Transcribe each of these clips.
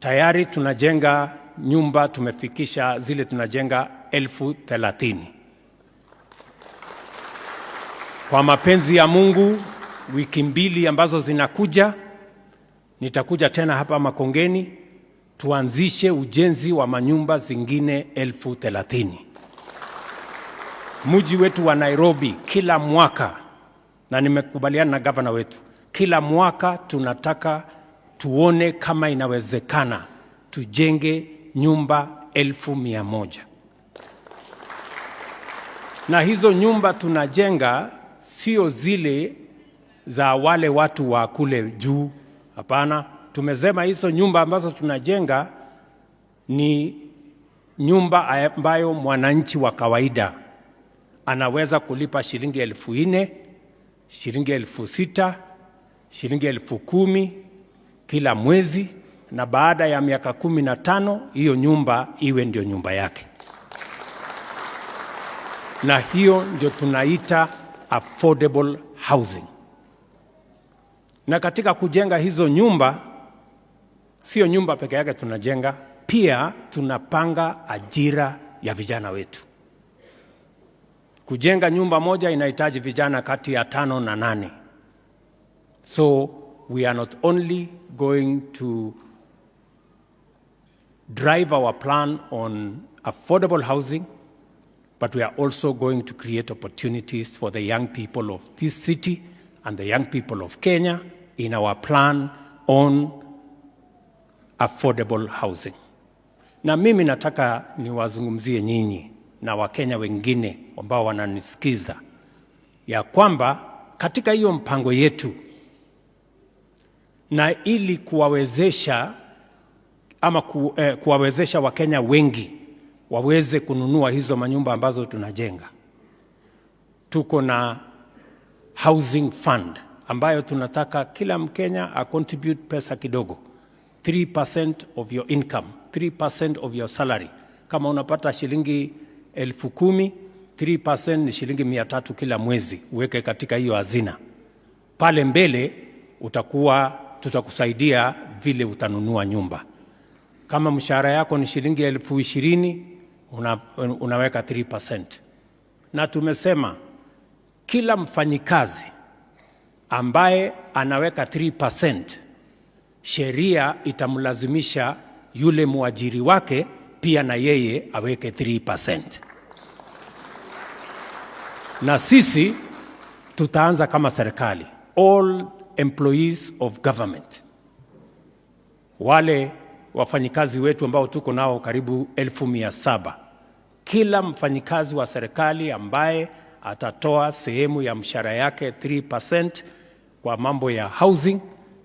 Tayari tunajenga nyumba, tumefikisha zile tunajenga 30,000. Kwa mapenzi ya Mungu, wiki 2 ambazo zinakuja, nitakuja tena hapa Makongeni tuanzishe ujenzi wa manyumba zingine 30,000. Mji wetu wa Nairobi kila mwaka, na nimekubaliana na gavana wetu, kila mwaka tunataka tuone kama inawezekana tujenge nyumba 100,000. Na hizo nyumba tunajenga sio zile za wale watu wa kule juu, hapana. Tumesema hizo nyumba ambazo tunajenga ni nyumba ambayo mwananchi wa kawaida anaweza kulipa shilingi 4,000, shilingi 6,000, shilingi 10,000 kila mwezi, na baada ya miaka 15 hiyo nyumba iwe ndio nyumba yake. Na hiyo ndio tunaita affordable housing. Na katika kujenga hizo nyumba, sio nyumba peke yake tunajenga, pia tunapanga ajira ya vijana wetu. Kujenga nyumba moja inahitaji vijana kati ya 5 na 8. So we are not only going to drive our plan on affordable housing, but we are also going to create opportunities for the young people of this city and the young people of Kenya in our plan on affordable housing. Na mimi nataka niwazungumzie nyinyi na Wakenya wengine ambao wananisikiza ya kwamba katika hiyo mpango yetu, na ili kuwawezesha ama kuwawezesha Wakenya wengi waweze kununua hizo manyumba ambazo tunajenga, tuko na housing fund ambayo tunataka kila Mkenya a contribute pesa kidogo, 3% of your income, 3% of your salary. Kama unapata shilingi 10,000, 3% ni shilingi 300 kila mwezi, uweke katika hiyo hazina. Pale mbele tutakusaidia vile utanunua nyumba. Kama mshahara yako ni shilingi 20,000, unaweka 3%. Na tumesema kila mfanyikazi ambaye anaweka 3%, sheria itamlazimisha yule mwajiri wake pia na yeye aweke 3%. Na sisi tutaanza kama serikali, all employees of government, wale wafanyikazi wetu ambao tuko nao karibu 700,000, kila mfanyikazi wa serikali ambaye atatoa sehemu ya mshahara yake 3% kwa mambo ya housing,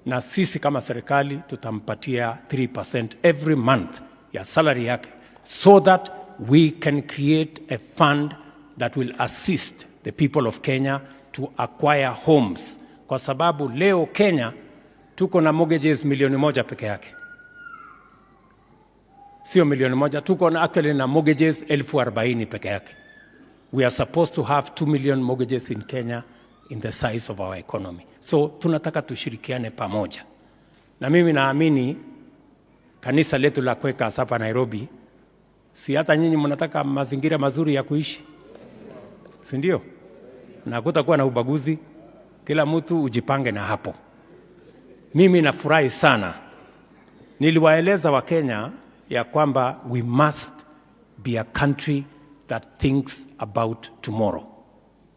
na sisi kama serikali tutampatia 3% every month ya salary yake, so that we can create a fund that will assist the people of Kenya to acquire homes, kwa sababu leo Kenya tuko na mortgages 1 milioni peke yake. Sio 1 milioni, tuko na actually na mortgages 40,000 peke yake. We are supposed to have 2 million mortgages in Kenya in the size of our economy. So tunataka tushirikiane pamoja. Na mimi naamini kanisa letu la Quakers hapa Nairobi, si hata nyinyi mnataka mazingira mazuri ya kuishi, si ndio? Na kutakuwa na ubaguzi, kila mtu ujipange na hapo. Mimi nafurahi sana. Niliwaeleza Wakenya ya kwamba we must be a country that thinks about tomorrow.